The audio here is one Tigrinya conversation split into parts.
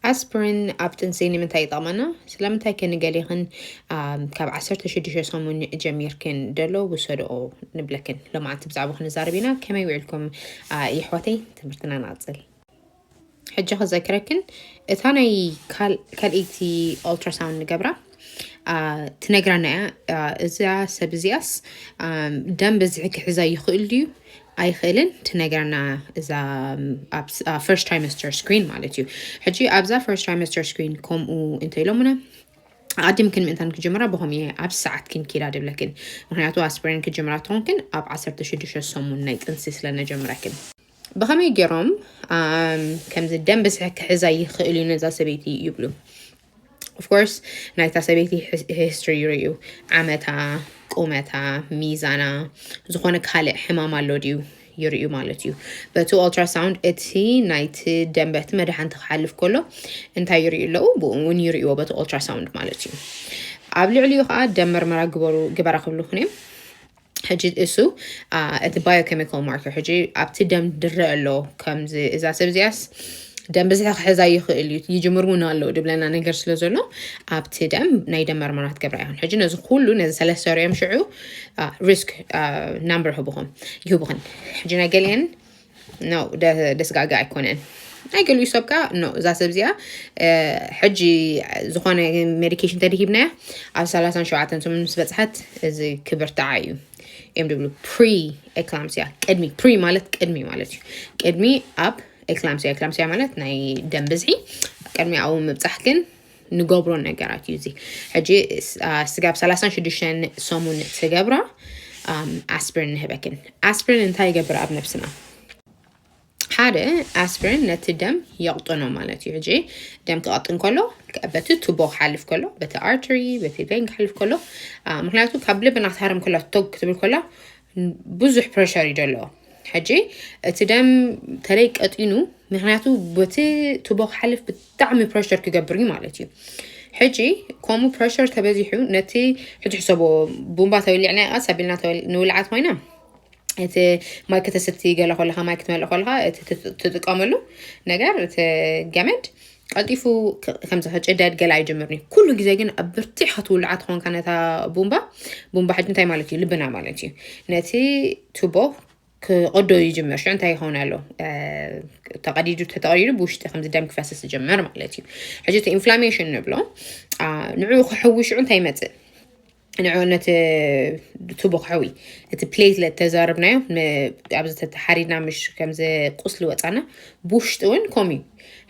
ኣስፕሪን ኣብ ጥንሲ ንምንታይ ይጠቕመና? ስለምንታይ ከ ንገሌኽን ካብ ዓሰርተ ሽዱሽተ ሰሙን ጀሚርክን ደሎ ውሰድኦ ንብለክን? ሎማዓንቲ ብዛዕባ ክንዛረብ ኢና። ከመይ ውዕልኩም የሕዋተይ? ትምህርትና ንቐጽል። ሕጂ ክዘክረክን እታ ናይ ካልኣይቲ ኦልትራሳውንድ ንገብራ ትነግራና እያ። እዛ ሰብ እዚኣስ ደም በዝሒ ክሕዛ ይኽእል ድዩ ኣይኽእልን ትነግራና። እዛ ፈርስት ትራይመስተር ስክሪን ማለት እዩ። ሕጂ ኣብዛ ፈርስት ትራይመስተር ስክሪን ከምኡ እንተ ኢሎምና ኣዲም ክን ምእንታን ክጀምራ ብኸም እየ ኣብ ሰዓት ክን ኪዳ ድብለክን። ምክንያቱ ኣስፕሪን ክጀምራ ትኾንክን ኣብ ዓሰርተ ሽዱሽተ ሰሙን ናይ ጥንሲ ስለነጀምረክን። ብኸመይ ገይሮም ከምዚ ደም ብዝሒ ክሕዛ ይኽእል እዩ ነዛ ሰበይቲ ይብሉ። ኦፍኮርስ ናይታ ሰበይቲ ሂስትሪ ይርእዩ፣ ዓመታ፣ ቁመታ፣ ሚዛና፣ ዝኾነ ካልእ ሕማም ኣሎ ድዩ ይርእዩ ማለት እዩ። በቲ ኦልትራሳውንድ እቲ ናይቲ ደም በቲ መድሓንቲ ክሓልፍ ከሎ እንታይ ይርእዩ ኣለዉ ብኡ እውን ይርእዎ በቲ ኦልትራሳውንድ ማለት እዩ። ኣብ ልዕሊኡ ከዓ ደም መርመራ ግበሩ ግበራ ክብሉኹን እዮም። ሕጂ እሱ እቲ ባዮኬሚካል ማርከር ሕጂ ኣብቲ ደም ድረ ኣሎ ከምዚ እዛ ሰብ እዚኣስ ደም ብዝሒ ክሕዛ ይኽእል እዩ ይጅምር እውን ኣለዉ ድብለና ነገር ስለ ዘሎ ኣብቲ ደም ናይ ደም መርመራ ክትገብራ ይኹን። ሕጂ ነዚ ኩሉ ነዚ ሰለስተ ሪኦም ሽዑ ሪስክ ናምበር ህብኹም ይህብኽን። ሕጂ ናይ ገሊአን ኖ ደስጋጋ ኣይኮነን። ናይ ገሊኡ ሰብ ከ ኖ እዛ ሰብ እዚኣ ሕጂ ዝኾነ ሜዲኬሽን ተደሂብናያ ኣብ ሰላሳን ሸውዓተን ሰሙን ምስ በፅሐት እዚ ክብርትዓ እዩ። እዮም ድብሉ ፕሪ ኤክላምሲያ ቅድሚ ፕሪ ማለት ቅድሚ ማለት እዩ። ቅድሚ ኣብ ኤክላምሲያ ኤክላምሲያ ማለት ናይ ደም ብዝሒ ቅድሚ ኣብኡ ምብፃሕ ግን ንገብሮ ነገራት እዩ። እዚ ሕጂ ስጋብ ሰላሳን ሽዱሽተን ሰሙን ትገብራ ኣስፕሪን ንህበክን። ኣስፕሪን እንታይ ይገብር ኣብ ነብስና? ሓደ ኣስፕሪን ነቲ ደም የቕጥኖ ማለት እዩ። ሕጂ ደም ክቐጥን ከሎ በቲ ቱቦ ክሓልፍ ከሎ በቲ ኣርተሪ በቲ ቬን ክሓልፍ ከሎ ምክንያቱ ካብ ልብና ክትሃርም ከላ ቶግ ክትብል ከላ ብዙሕ ፕሬሸር እዩ ደለዎ። ሕጂ እቲ ደም ተለይ ቀጢኑ ምክንያቱ በቲ ቱቦ ክሓልፍ ብጣዕሚ ፕሬሸር ክገብር እዩ ማለት እዩ። ሕጂ ከምኡ ፕሬሸር ተበዚሑ ነቲ ሕጂ ሕሰቦ ቡምባ ተወሊዕና ቃስ ኣቢልና ንውልዓት ኮይና እቲ ማይ ከተስቲ ገለ ከለካ ማይ ክትመልእ ከለካ እቲ ትጥቀመሉ ነገር እቲ ገመድ ቀልጢፉ ከምዚ ክጭደድ ገለ ኣይጀምርን እዩ። ኩሉ ግዜ ግን ኣብ ብርቲዕ ክትውልዓ ትኾንካ ነታ ቡምባ ቡምባ ሕጂ እንታይ ማለት እዩ? ልብና ማለት እዩ። ነቲ ቱቦ ክቐዶ ይጅምር። ሽዑ እንታይ ይኸውን ኣሎ? ተቐዲዱ ተተቐዲዱ ብውሽጢ ከምዚ ደም ክፈስስ ይጀምር ማለት እዩ። ሕጂ እቲ ኢንፍላሜሽን ንብሎ ንዕኡ ክሕዊ ሽዑ እንታይ ይመፅእ? ንዕኡ ነቲ ቱቦ ክሕዊ እቲ ፕሌትለት ተዛርብናዮ ኣብዚ ተተሓሪድና ምሽ ከምዚ ቁስሊ ወፃና ብውሽጢ እውን ከምኡ እዩ።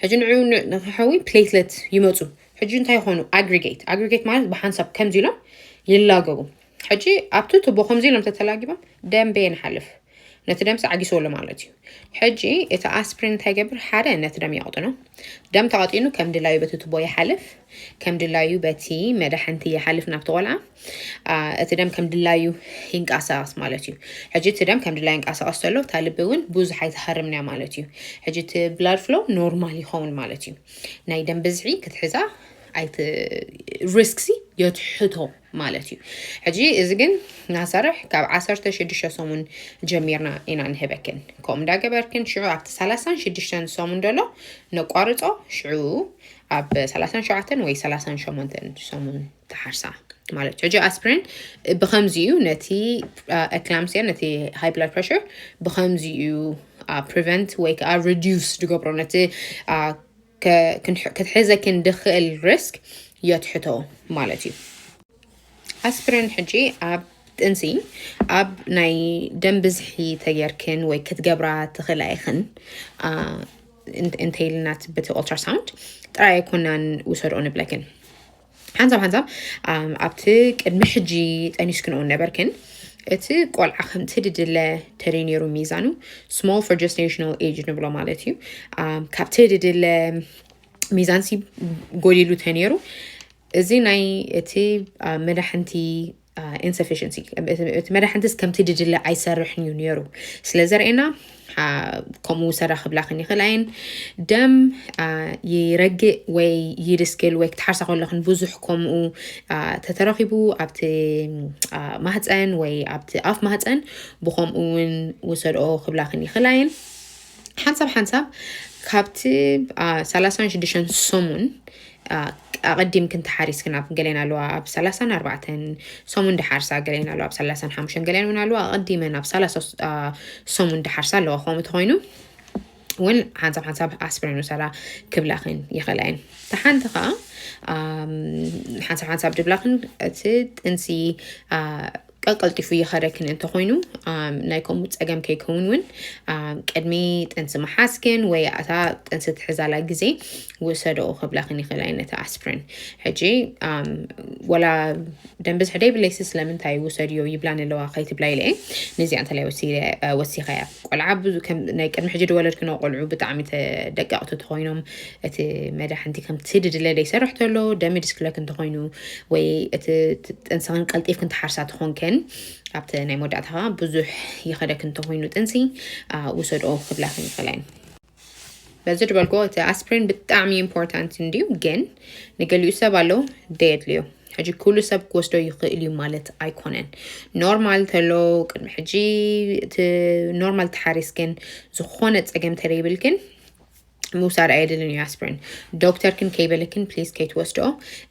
ሕጂ ንዕኡ ንክሕዊ ፕሌትለት ይመፁ። ሕጂ እንታይ ይኾኑ? ኣግሪጌት ኣግሪጌት ማለት ብሓንሳብ ከምዚ ኢሎም ይላገቡ። ሕጂ ኣብቲ ቱቦ ከምዚ ኢሎም ተተላጊቦም ደም በየን ሓልፍ ነቲ ደምሲ ዓጊስዎ ኣሎ ማለት እዩ። ሕጂ እቲ ኣስፕሪን እንታይ ይገብር? ሓደ ነቲ ደም የቕጥኖ። ደም ተቐጢኑ ከም ድላዩ በቲ ቱቦ ይሓልፍ፣ ከም ድላዩ በቲ መድሓንቲ ይሓልፍ ናብቲ ቆልዓ። እቲ ደም ከም ድላዩ ይንቀሳቐስ ማለት እዩ። ሕጂ እቲ ደም ከም ድላዩ ይንቀሳቐስ ዘሎ እታ ልቢ እውን ብዙሕ ኣይትሃርምንያ ማለት እዩ። ሕጂ እቲ ብላድ ፍሎ ኖርማል ይኸውን ማለት እዩ። ናይ ደም ብዝሒ ክትሕዛ ኣይቲ ሪስክሲ የትሕቶ ማለት እዩ። ሕጂ እዚ ግን ናሰርሕ ካብ ዓሰርተ ሽዱሽተ ሰሙን ጀሚርና ኢና ንህበክን። ከምኡ እንዳገበርክን ሽዑ ኣብቲ ሰላሳን ሽዱሽተን ሰሙን ደሎ ነቋርጾ። ሽዑ ኣብ ሰላሳን ሸውዓተን ወይ ሰላሳን ሸሞንተን ሰሙን ተሓርሳ ማለት እዩ። ሕጂ ኣስፕሪን ብከምዚ እዩ ነቲ ኤክላምሲያ ነቲ ሃይ ብላድ ፕሬሽር ብከምዚ እዩ ፕሪቨንት ወይ ከዓ ሪዲዩስ ዝገብሮ ነቲ ክትሕዘክን ድኽእል ሪስክ የትሕቶ ማለት እዩ። ኣስፕሪን ሕጂ ኣብ ጥንሲ ኣብ ናይ ደም ብዝሒ ተጌርክን ወይ ክትገብራ ትኽእላ ኢኽን እንተይልናት በቲ ኦልትራሳውንድ ጥራይ ኣይኮናን ውሰድኦ ንብለክን። ሓንሳብ ሓንሳብ ኣብቲ ቅድሚ ሕጂ ጠኒስክንኦ ነበርክን እቲ ቆልዓ ከምቲ ድድለ ተደይ ነይሩ ሚዛኑ small for gestational age ንብሎ ማለት እዩ። ካብቲ ድድለ ሚዛንሲ ጎዲሉ ተነይሩ እዚ ናይ እቲ መድሓንቲ ኢንሰፊሽንሲ እቲ መድሓንትስ ከምቲ ድድለ ኣይሰርሕን እዩ ነይሩ ስለ ዘርእና ከምኡ ሰራ ክብላኽን ይኽእላ እየን። ደም ይረግእ ወይ ይድስክል ወይ ክትሓርሳ ከለኽን ብዙሕ ከምኡ ተተረኺቡ ኣብቲ ማህፀን ወይ ኣብቲ ኣፍ ማህፀን ብኸምኡ እውን ውሰድኦ ክብላኽን ይኽእላ እየን። ሓንሳብ ሓንሳብ ካብቲ ሰላሳን ሽዱሽተን ሰሙን ኣቐዲምክን ተሓሪስክን ኣብ ገሌን ኣለዋ ኣብ ሰላሳን ኣርባዕተን ሰሙን ድሓርሳ ገሌን ኣለዋ ኣብ ሰላሳን ሓሙሽተን ገሌን እውን ኣለዋ ኣቐዲመን ኣብ ሰላሳ ሰሙን ድሓርሳ ኣለዋ። ከምኡ ተኮይኑ እውን ሓንሳብ ሓንሳብ ኣስፕሪን ውሰዳ ክብላክን ይኽእላ እየን። ተሓንቲ ከዓ ሓንሳብ ሓንሳብ ድብላክን እቲ ጥንሲ ቀልጢፉ ይኸደክን እንተኮይኑ ናይ ከምኡ ፀገም ከይከውን እውን ቅድሚ ጥንሲ ምሓዝክን ወይ ኣታ ጥንሲ ትሕዛላ ግዜ ውሰደኦ ክብላክን ይኽእላ እየን ነቲ ኣስፕሪን። ሕጂ ወላ ደም ብዝሒ ደይብለይሲ ስለምንታይ ውሰድዮ ይብላን ኣለዋ ከይትብላ ኢለ እየ። ነዚኣ እንተላይ ወሲኸያ ቆልዓ ናይ ቅድሚ ሕጂ ድወለድክኖ ቆልዑ ብጣዕሚ ደቀቕቲ ተኮይኖም እቲ መድሓንቲ ከምቲ ድድለ ደይሰርሕ ተሎ ደሚ ድስክለክ እንተኮይኑ ወይ እቲ ጥንስኽን ቀልጢፍክን ትሓርሳ ትኾንክን ኣብቲ ናይ መወዳእታ ከዓ ብዙሕ ይኸደክ እንተኮይኑ ጥንሲ ውሰድኦ ክብላክን ይኽእላ እየን። በዚ ድበልኮ እቲ ኣስፕሪን ብጣዕሚ ኢምፖርታንት እንድዩ፣ ግን ንገሊኡ ሰብ ኣሎ ደየድልዮ። ሕጂ ኩሉ ሰብ ክወስዶ ይኽእል እዩ ማለት ኣይኮነን። ኖርማል ተሎ ቅድሚ ሕጂ እቲ ኖርማል ተሓሪስ ግን ዝኾነ ፀገም ተደይብል ግን ምውሳድ ኣየድልን እዩ ኣስፕሪን። ዶክተር ክን ከይበለክን ፕሊዝ ከይትወስዶ።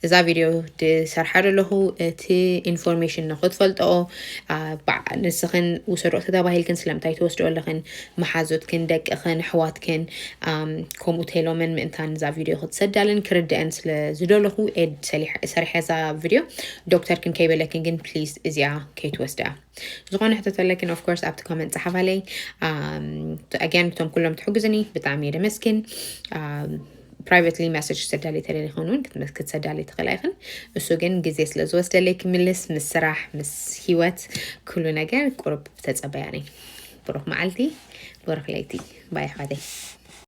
እዛ ቪድዮ ድሰርሓ ዘለኹ እቲ ኢንፎርሜሽን ንክትፈልጦ ንስኽን ውሰዶ ተተባሂልክን ስለምንታይ ትወስዶ ኣለኽን መሓዞትክን ደቅኽን ኣሕዋትክን ከምኡ ተይሎመን ምእንታን እዛ ቪድዮ ክትሰዳልን ክርድአን ስለ ዝደለኹ ኤድ ሰሪሐ እዛ ቪድዮ። ዶክተር ክን ከይበለክን ግን ፕሊዝ እዚኣ ከይትወስዳ። ዝኾነ ሕቶ ተለክን ኦፍኮርስ ኣብቲ ኮመንት ፀሓፋለይ። ኣጋን ብቶም ኩሎም ትሕግዝኒ ብጣዕሚ እየ ደመስግን። ፕራይቨትሊ መሰጅ ክሰዳለይ ተደሊ ይኸውን እውን ክትሰዳለይ ትኽእላ ይኽን። እሱ ግን ግዜ ስለ ዝወስደለይ ክምልስ ምስ ስራሕ ምስ ህይወት ኩሉ ነገር ቁሩብ ተፀበያኒ። ብሩኽ መዓልቲ ብሩኽ ለይቲ ባይ ኣሕዋተይ።